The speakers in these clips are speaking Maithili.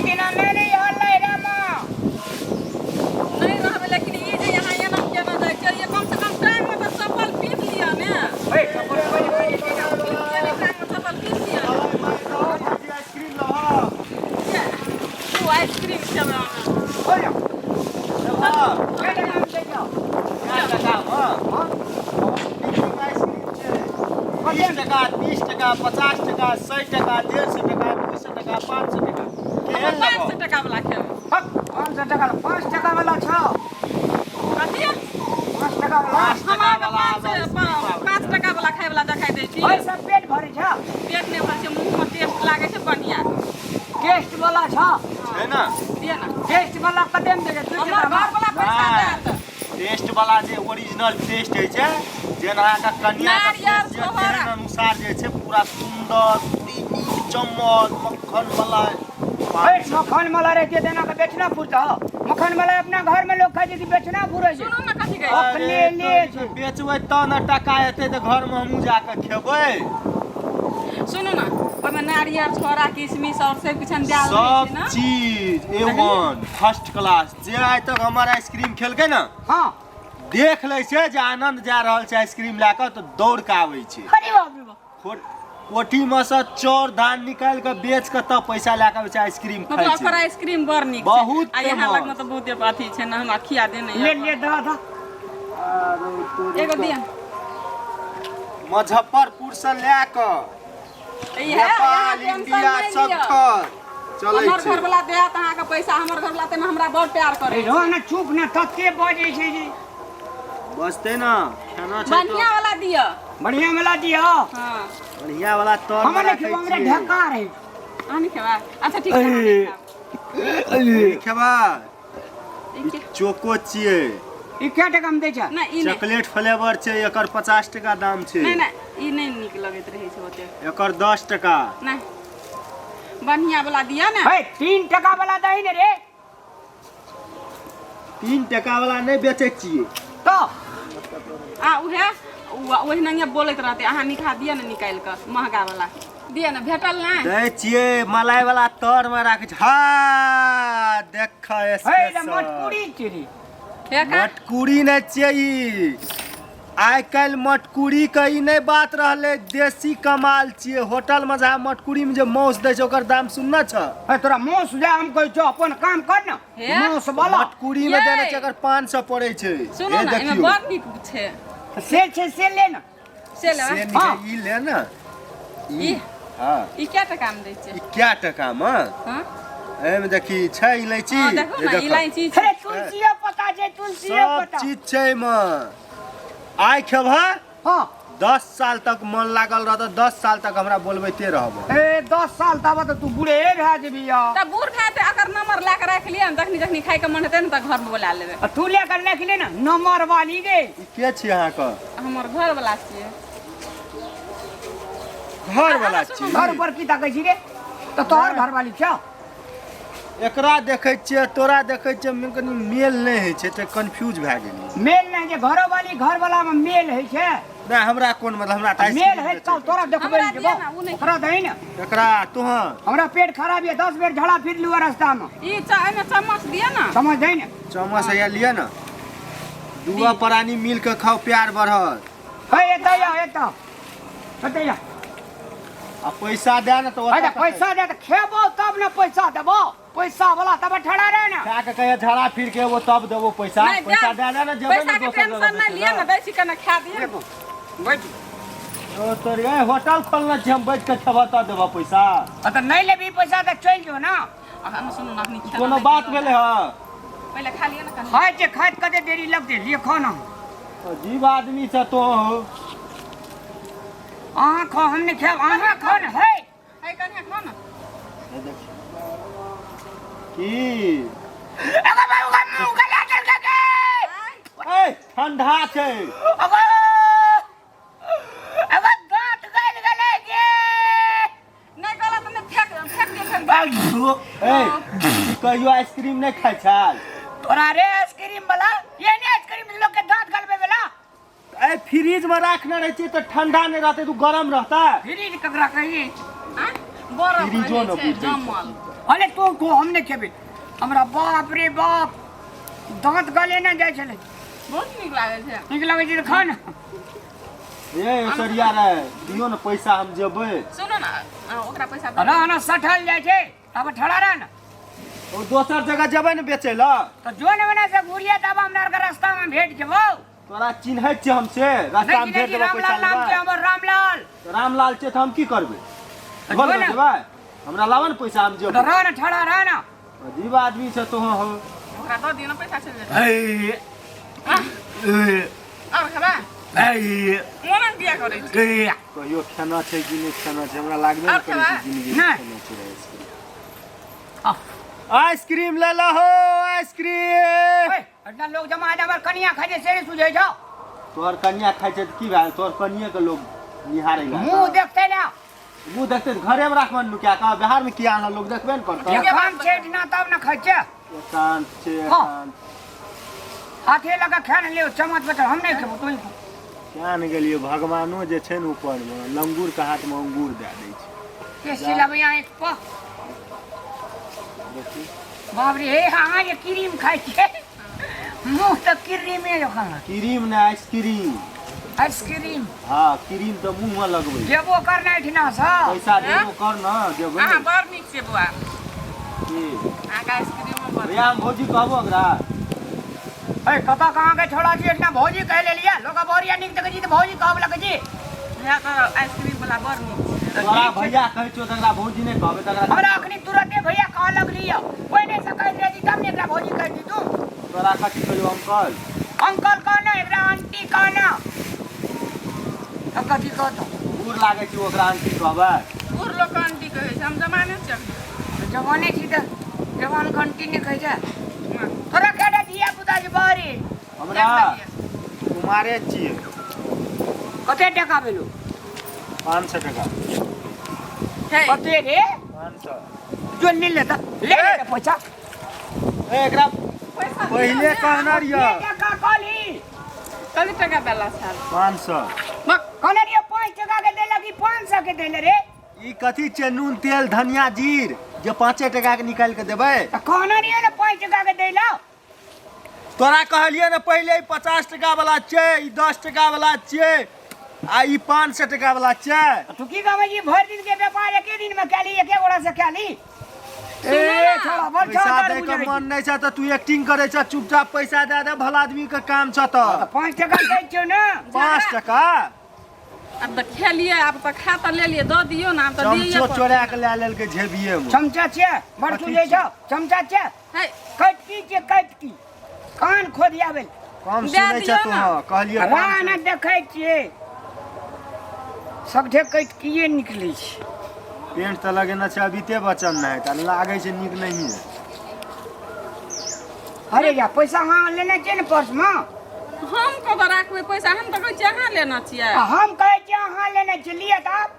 दिना नहि रही हल्ला माँ। नहि रहबै, लेकिन ई जे यहाँ एना केना जाइ छै, ये कम से कम टाइम में तऽ चप्पल पीट लिअ ने। हे, चप्पल पहिर कऽ जेतै ने। पीट लिअ ने, टाइम में चप्पल पीट लिअ ने। आइसक्रीम लहऽ। तू आइसक्रीम खेबै अहाँ? हो जाओ। लहऽ। के टका में दै छौ? कए टका मे? हाँ? आइसक्रीम छै 20 टका, 30 टका, 50 टका, 100 टका, 150 टका, 200 टका, 500 टका। केहन पाँच लेबऽ? सए टका वाला खेबै। हक, 500 टका वाला, 5 टका वाला छौ। कथी? 5 टका वाला। 5 हम टका अहाँके वाला पाँच आइसक्रीम। 5 टका वाला खाय वाला देखाइ दै छी। ओहि सब पेट भरै छौ? पेट नहि भरै छै, मुँहमे टेस्ट लागै छै बढ़िआँ। टेस्ट वाला छौ? छै ने। दिअ ने। टेस्ट वाला कते में दै छै? 2 हमर टका घर वाला पैसा नहि। देत। टेस्ट वाला जे ओरिजिनल टेस्ट होइ छै, जेना अहाँके कनिया के नारियल, फेस छै, छोहारा। तेहन अनुसार जे छै पूरा सुन्दर चमक मक्खन मलाई। ए, मक्खन मलाई रहते तेना के बेचना फुरता। मक्खन मलाई अपना घर में लोग खाइ छै कि बेचना फुरै छै? सुनू ने, कथी कहै छै? अपने ले छै। बेचबै तऽ ने टका एतै, तऽ घरमे हमहूँ जाकऽ खेबै। सुनू ने, ओहिमे नारियल, छोरा, किशमिश और सब किछु देल रहै सब छै ने। चीज ए वन फर्स्ट क्लास। जे आइ तक हमर आइसक्रीम खेलकै ने, हाँ, देख लै छै जे आनंद जा रहल छै आइसक्रीम लए कऽ, तऽ दौड़ कऽ आबै छै। अरे बाप रे बाप। कोठीमे सँ चाउर धान निकालि कऽ बेच कऽ तब पैसा लए कऽ आबै छै, आइसक्रीम खाइ मतलब ओकर छै। आइसक्रीम बड़ नीक छै। बहुत आ यहाँ फेमस। लगमे तऽ बहुते अथी छै ने, हमरा खिया देने। ले ले, दऽ दऽ। एगो दिअ। मुजफ्फरपुर से लए कऽ इहे यहाँ नेपाल, टेंशन इंडिया नहि सब लिअ। ठर चलै हमर छै। घरवला देत अहाँके पैसा। हमर घरवला ताहिमे हमरा बड़ प्यार करै रह ने, चुप ने, तते बजै छै जे। बचतै ने, खाना छै। बढ़िया तऽ वाला दिअ। बढ़िया वाला दियौ। हाँ। बढ़िया वाला तर हमर मे नहि राखै खेबो, हमरा छियै। ढकार है। अहाँ नहि खेबै? अच्छा ठीक छै, अहाँ नहि खायब। ई खेबै? ई के- चोको छियै। ई कै टका मे दै छै? नहि, ई नहि। चॉकलेट फ्लेवर छै, एकर 50 टका दाम छै। नहि नहि, ई नहि नीक लगैत रहै छै ओते। एकर 10 टका। नहि, बढ़िया वाला दिअ ने। हे, 3 टका वाला दही ने रे। 3 टका वाला नहि बेचै छियै। तऽ आ उहे ओहिनाहिए बोलैत रहतै। अहाँ निका दिअ ने, निकालि कऽ महगा वाला दिअ ने। भेटल नहि? दै छियै, मलाई वाला तर मे राखै छै। हा, देख। हे रे। स्पेशल। मटकुरी चिड़ी। हे का। मटकुरी नहि छियै ई। आइ काल्हि मटकुरी के ई नहि बात रहलै, देसी कमाल छियै। होटल मे जहाँ मटकुरी मे जे माउस दै छै, ओकर दाम सुनने छ? हे, तोरा माउस जा हम कहै छौ, अपन काम कर ने। हे? माउस वाला। मटकुरी मे ये। देने छै, एकर 500 पड़ै छै। सुनू हे ने, एहिमे देखियौ। बड़ नीक छै। से छै, से ले ने। से लेबै? से नीक हाँ। है, ई ले ने। ई? हाँ। ई कै टका मे दै छै? ई कै टका मे? हाँ। एहिमे देखी छै इलायची। हाँ, देखू ये ने। देखो। इलायची छै। अरे, तुलसियो पता छै, तुलसियो सब पता। चीज छै एहिमे। आइ खेबह, हाँ, 10 साल तक मन लागल रहत, 10 साल तक हमरा बोलबैते रहब। ए, 10 साल तब तऽ तू बूढ़े भए जेबही यार। तऽ बूढ़ भए तऽ एकर नंबर लए कऽ राखि लिअ ने, जखनी जखनी खायके मन हेतै ने तऽ घरमे बोला लेबै। आ तू ले कर राखि ले ने नंबर वाली गे। ई के छी अहाँके? हमर घरवला छियै। घर वाला छी? घर पर की ताकै छी रे? तऽ तोहर घर वाली छौ? एकरा देखै छियै, तोरा देखै छियै, मे कनि मेल नहि होइ छै, तऽ कन्फ्यूज भए गेलियै। मेल नहि जे घरो वाली घर वाला मे मेल होइ छै। नहि, हमरा कोन मतलब, हमरा तऽ मेल आइसक्रीम है बेचै तब तोरा देखबै। हमरा दिअ ने, ओ नहि। ओकरा दही ने। छै। एकरा तोहर। हमरा पेट खराब यऽ, 10 बेर झड़ा फिर लिअ रास्ता मे। ई एहिमे चम्मच दिअ ने। समझ दही ने। चम्मच हैया, लिअ ने, दूगो प्राणी मिल के खाओ, प्यार बढ़त। हे, एतऽ या, एतऽ एतऽ या। आ पैसा दे ने तऽ। अरे, पैसा दे तऽ खेबो तब ने पैसा देबो। पैसा वाला तब ठड़ा रहे ने। खा के कहिया झड़ा फिर के एबो तब देबो पैसा। नहि, पैसा दे दे ने, जेबै पैसा ने के दोसर टेंशन जगह नहि लिअ ने, दै छी कने खा दिअ। बैठ। ओ तोरी, ए होटल खोलने छी हम, बैठ के खेबऽ तब देबऽ पैसा। आ तऽ नहि लेबही पैसा तऽ चलि जो ने। आ हम सुनू ने, अखनी खाना कोनो नहि बात खेलहुँ। भेलै हँ? पहिले खा लिअ ने कनी। खाइ छै, खाइत कते देरी लगतै? लिए खाना। अजीब आदमी छ तो। अहाँ खाओ, हम नहि खायब। अहाँ खाओ ने हे। है कनिया, खाओ ने। की? अगर बाबू का मुंह गला चल के। ए, ठंडा छै। अगर अगर दांत गल गले के। नहि गलत नहि, फेंक फेंक दियौ, फेंक दियौ। ए, कहियो आइसक्रीम नहि खाइ छल? तोरा रे आइसक्रीम वाला, ये नहीं आइसक्रीम लोग के दांत गलबे वाला। ए, फ्रिज में राखने रहै छियै तऽ ठंडा नहि रहतै, तऽ गरम रहतै। फ्रिज ककरा कही? आँय? बरफ फ्रिजो रहै ने छै बुझै जमल। अरे तू खो, हम नहि खेबै। हमरा बाप रे बाप दाँत गले नहि जाइ छलै। बहुत नीक लागै छै। नीक लगै छै तऽ खा ने। ए सरिया रे, दियौ ने पैसा, हम जेबै। सुनू ने, ओकरा पैसा दऽ रह ने, सठल जाइ छै, तब ठड़ा रह ने। ओ दोसर जगह जेबै ने बेचै लए। तऽ जो ने बना से घुरिया, तब हमरा आरके रास्तामे भेट जेबौ। तोरा चिन्है छियै हम से रास्ता नहि में चिन्है भेट छी? देबै पैसा रामलाल नाम लेबै। छै हमर, रामलाल। तऽ रामलाल छै तऽ हम की करबै? तऽ घर जो ने। जेबै, हमरा लाबऽ ने पैसा, हम तऽ जेबै। रह ने, ठड़ा रह ने। अजीब आदमी छै तो हो। ओकरा दऽ दियौ ने पैसा, चलि जेतै। आओर खेबै? मोन किया करै छी? कहियो खेना छै कि नहि खेना छै, हमरा लागबे आओर नहि करै छै खेबै? जिंदगी नहि। खेना छै आइसक्रीम। आह। आइसक्रीम ले लहो, आइसक्रीम। ओए, एतना लोग जमा है, हमर कनिया खाइ छै से नहि सुझै छौ। तोहर कनिया खाइ छै तऽ की भेल? तोहर कनिये के लोग निहारे ला। मुँह देखते ना। मुँह देखते तऽ घरे मे राखबन नुका कऽ, बिहार मे किया आनल, लोग देखबे ने करतौ। एकांत छै ना तब ने खाइ छै। एकांत छै। हाँ। एकांत। हाथे लगा खा ने लियो, चम्मच बचल, हम नहि खेबो, तू ही खो। क्या ने गेलियै, भगवानो जे छै ने ऊपर मे लंगूर के हाथ मे अंगूर दए दै छै। के सिलबिया एक पा। देखी। बाप रे, हे अहाँ जे क्रीम खाइ छियै, मुँह तऽ क्रीमे जकाँ। क्रीम ने, आइसक्रीम। आइसक्रीम। हाँ, क्रीम तऽ मुँह मे लगबै छै। देबो करना एहिठिना सँ। पैसा देबो कर न, देबै। अहाँ बड़ नीक छियै बौआ। की? अहाँके आइसक्रीमो बड़। भैया, हम भौजी कहबो ओकरा। ए, कतऽ कहाँ के छोड़ा छी, एहिठिना भौजी कहि लेलियै। लोक बोरिया नीक देखै छी तऽ भौजी कहब लगै छी। भैयाके आइसक्रीम वाला बड़ नीक छै। तोरा भैया कहै छौ तकरा भौजी नहि कहबै तकरा? हमरा अखनी तुरते भैया कहऽ लगलियै, ओहि नहि से कहैत रहै छी, तब ने एकरा भौजी कहै छी तू। तोरा कथी कहियो, अंकल? अंकल कहना, एकरा आंटी कहना, तब कथी कहतो? बूढ़ लागै छै, ओकरा आंटी कहबै। बूढ़ लोक आंटी कहै छै, हम जमाने छियै अखनी। जवाने छी तऽ जवान घंटी नहि कहै छै। तोरा केटा धिया पुता छै बहरी? हमरा कुमारे छियै। कते टका भेलो? 500 टका। हे। कते रे? 500। जो ले ले तऽ ले ले तऽ पैसा। ए, एकरा पैसा पहिले कहना ले रहियो। टका कहली। कते टका देला छल? 500। कहने रहियो 5 टका के देलक, ई 500 के देले रे। ई कथी छै, नून तेल धनिया जीर जे 5 टका के निकालि के देबै? तऽ कहने रहियो ने 5 टका के देला। तोरा कहलियै ने पहिले, ई 50 टका वाला छै, ई 10 टका वाला छै आ ई 500 टका वाला छै। तू की कहबै जी, भरि दिन के व्यापार एके दिन में कैली, एके गोड़ा से कैली। ए छोड़ा, बड़ पैसा छोड़ा। दै के मन नहि छै तऽ तू एक्टिंग करै छ। चुपचाप पैसा दए दे, भला आदमी के काम छ तऽ। 5 टका दै छियौ ने। 5 टका। आब तऽ खेलियै, आब तऽ खा तऽ लेलियै, दऽ दियौ ने आब तऽ दियै। चमचो चोरा के लए लेलकै झेबिये मे। चमचा छियै, बड़ कथी सुझै छौ, चमचा छियै। है। कटकी छियै, कटकी, कान खोदियाबै। कम दए सुनै छ दियौ तू? ने। हँ, कहलियै राह ने देखै छियै, सगठे कटकिए निकलै छै। पेंट तऽ लगेने छै अबिते बचन नहि तऽ लागै छै नीक नहिए। अरे या पैसा अहाँ लेने छियै ने पर्समे? हम कतऽ राखबै पैसा? हम तऽ कहै छियै अहाँ लेना छियै। आ हम कहै छियै अहाँ लेने छियै, लिअ तऽ आब।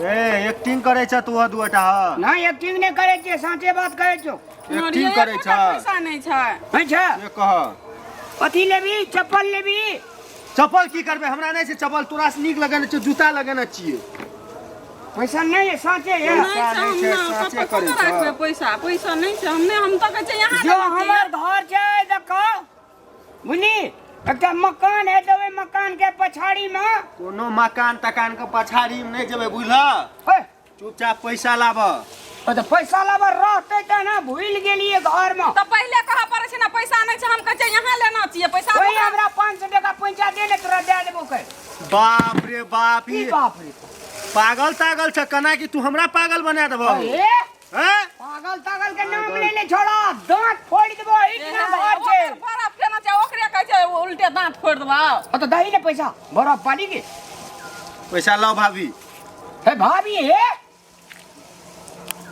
ए, एक्टिंग करै छ तू दूटा? हँ। नहि, एक्टिंग नहि करै छियै, साँचे बात कहै छियौ। एक्टिंग करै छ। पैसा नहि छै। नहि छै। से कह। कथी लेबी? चप्पल लेबी? चप्पल की करबै? हमरा नहि छै चप्पल, तोरा से नीक लगेने छै, जूता लगेने छियै। पैसा नहि है, साँचे है। नहि पैसा छै। नहि हम छै, ने साँचे कतऽ करै कतऽ छ। राखबै पैसा? पैसा नहि छै, हम नहि, हम तऽ कहै छियै यहाँ जो हमर घर छै देखो, बुझली, एकटा मकान है तऽ ओहि मकान के पछाड़ी मे। कोनो मकान तकान के पछाड़ी मे नहि जेबै, बुझल? हे। चुपचाप पैसा लाब। ओ तऽ पैसा लाबऽ रहतै तऽ ने, भूलि गेलियै घर मे। तऽ पहिले कहऽ पड़ै छै ने, पैसा नहि छै। हम कहै छियै यहाँ लेना छियै पैसा। ओहि हमरा 500 टका पैसा दे ने, तोरा दए देबो के। बाप रे बाप। की? ई बाप रे। पागल तागल छ कना कि तू हमरा पागल बना देबो? अरे। हैं? पागल तागल के नाम ले ले छोड़ा, दांत फोड़ देबो। इतना घर छै। ओकर बड़ा फेना छै, ओकरे कहै छै उल्टे दाँत फोड़ि देबौ। ओ तऽ दही ने पैसा, बड़ा पाली के। पैसा लाओ भाभी। हे भाभी, हे।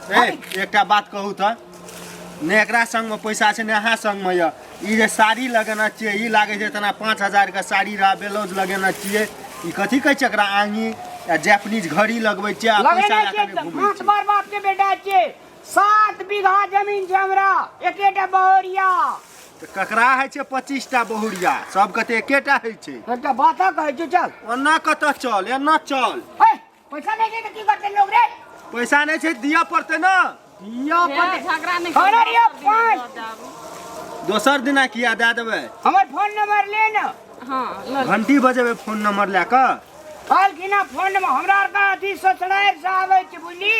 ए, एकटा बात कहू तऽ, ने एकरा संगमे पैसा छै ने अहाँ संगमे यऽ। ई जे साड़ी लगेने छियै, ई लागै छै तेना 5000 के साड़ी रहा, ब्लाउज लगेने छियै, ई कथी कहै छै एकरा, आंगी आ जापानीज घड़ी लगबै छियै आ पैसा लगेने लए छियै कऽ तऽ नहि घुमै पाँच छियै। बार बाप के बेटा छियै, 7 बीघा जमीन छै हमरा, एकेटा बहुरिया। तऽ ककरा होइ छै 25 टा बहुरिया? सबके तऽ एकेटा होइ छै। एकटा बात कहै छियौ, चल। ओना कतऽ चल? एना चल। हे, पैसा नहि छै तऽ की करतै लोग रे? पैसा नहि छै दिअ पड़तै ने। दिअ पड़तै। झगड़ा नहि खाना करू, दिअ दोसर दिना पाँच। दऽ देब। दोसर दिना किया दए देबै? हमर फोन नंबर ले ने। हँ, लऽ ले। घंटी बजेबै फोन नंबर लए कऽ। कहलखिन हँ फोन नंबर हमरा आरके अथी ससुरारि से आबै छै, बुझली?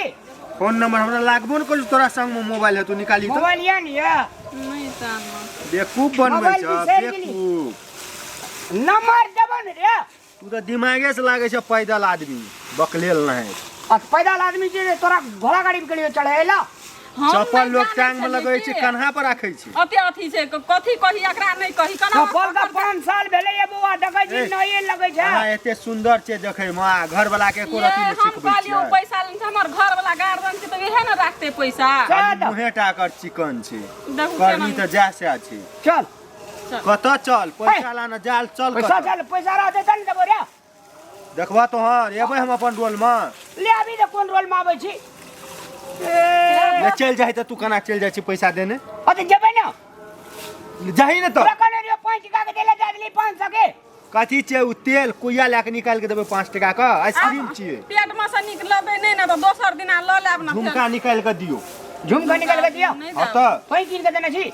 फोन नंबर हमरा लागबो ने करू, तोरा संग में मोबाइल है तू निकाली तो। मोबाइल यऽ ने यऽ? नहि जानब। बेवकूफ बनबै मोबाइल छ बिसरि गेली। बेवकूफ। नंबर देबो ने रे। तू तऽ दिमागे से लागै छ पैदल आदमी बकलेल नहीं। आ पैदल आदमी जे तोरा घोड़ा गाड़ी में गेलियो चढ़े ला। हम चप्पल नहि लोग जानै टांग में छलियै लगै छै, की। कन्हा पर राखै छै। अते अथी छै, कथी कही एकरा नहि कही केना। चप्पल के 5 साल भेलै ये बौआ, देखै छी ए, नये लगै छै। अहाँ एते सुंदर छै देखै मे आ घर वाला के एको ये रति नहि हम सिखबै कहलियै ओ छियै। पैसा लेने छै, हमर घर वाला गार्जियन छै तऽ इहे ने राखतै पैसा। चल। खाली मुँहे टा कर चिकन छै। देखू करनी केना। तऽ जै सएह छै। चल। कतऽ चल? पैसा लाना जाल चल। पैसा कतऽ? चल, पैसा रहतै तब ने देबो रे। देखबा तोहर एबै हम अपन रोल में। ले अभी तऽ कोन रोल में आबै छी? ए, ले चलि जाइ तऽ तू केना चलि जाइ छी पैसा देने? अरे जेबै ने। जाही ने तऽ। तोरा कहने रहियो 5 टका के देले, जा देली 500 के। कथी छै ओ तेल कुइया लए के निकालि के देबै 5 टका के आइसक्रीम छियै। पेट में से निकलबै नहि ने तऽ दोसर दिना लऽ लेब ने फेर। झुमका निकालि के दियौ। झुमका निकालि के दियौ। नहि हँ देब। तऽ तोही कीन के देने छी।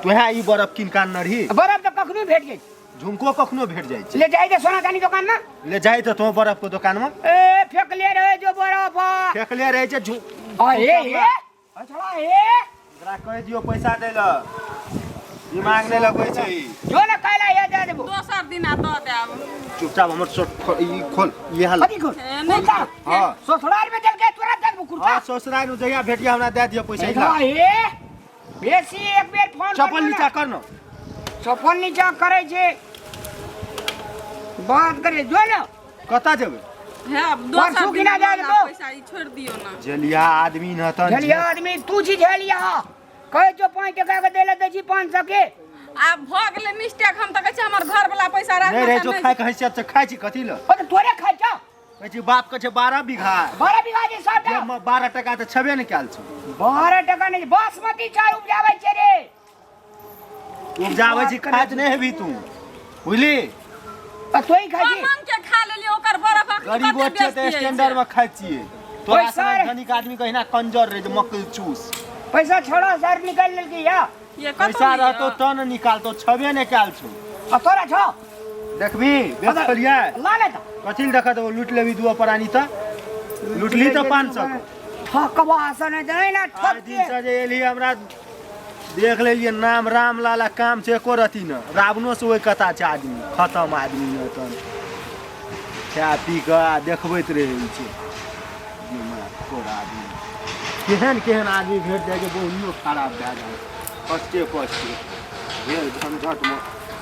तोहे ई बरफ कीन के आनने रही। बरफ तऽ कखनो भेट जाइ छै। झुमको कखनो भेट जाइ छै। ले जाइ दे सोना चानी दोकान में। ले जाइ तऽ तो बरफ के दोकान में। ए फेकले रहे जो बरफ। फेकले रहै छै झु अरे हे छोड़ा हे। एकरा कहि दियौ पैसा दै लए, दिमाग नहि लगबै छै ई। जो ने काल्हि आइया दे देबो। दोसर दिना दऽ देब। चुपचाप हमर शर्ट ई खोल, ई हाल। कथी खोल? ए, नहि। कुर्ता? हँ। ससुराल में चल के तोरा दे देबो कुर्ता। हँ, ससुराल में जहिया भेटिया हमरा दए दिअ पैसा। देखा हे बेसी एक बेर फोन चप्पल करबो ने। नीचा कर न। चप्पल नीचा करै छै बात करे जो ने। कतऽ जेबै? हे दोसर परसू दिना किना जाय लऽ लेब देबो। पैसा, ई छोड़ि दियौ ने। झेलिया आदमी न तहन। झेलिया आदमी तू छी झेलिया, कहै छौ 5 टका के दै लए दै छी 500 के। आब भऽ गेलै मिस्टेक, हम तऽ कहै छी हमर घर वाला पैसा राखब। नहि रहै छौ खाय के हैसियत से खाइ छी कथी लए? ओ तऽ तोरे खाइ छौ। कहै छी बाप के छै 12 बीघा। 12 बीघा जे सबटा। जे 12 टका तऽ छेबे नहि कयल छौ। 12 टका नहि, बासमती चाउर उपजाबै छै रे। उपजाबै छी, खाइत नहि हेबी तू, बुझली? आ तोही खाइ छी। कमन के खा लेलियै ओकर बरफ अखन गरीबो कते छियै तऽ बेचतियै स्टैंडर्ड में खाइ छियै। तोरा पैसा सनक रे। धनिक आदमी कहिना कंजर रहे जे मकई चूस। पैसा छोड़ा सर निकालि लेलकै या। ये कतौ पैसा नहि रहतो यऽ। तऽ ने निकालतो, छबे नहि कयल छौ। आ तोरा छौ? देखबी बेच खोलियै। ला ले तऽ। कथी लए देखत? लूटि लेबी दुओ प्राणी तऽ लूटली तऽ 500 के। ठकबा सन जाइ ना आइ ठक दिन के। से जे एली हमरा देख लेलियै नाम रामलाल आ काम छै एको रति न। रावणो से ओहि कता छै आदमी, खतम आदमी न तहन खा पी कऽ आ देखबैत रहै छै। दिमाग तोरा आदमी केहन केहन आदमी भेट जाइ छै, बहुनियो खराब भए जाइ फर्स्टे फर्स्टे भेल झंझटमे।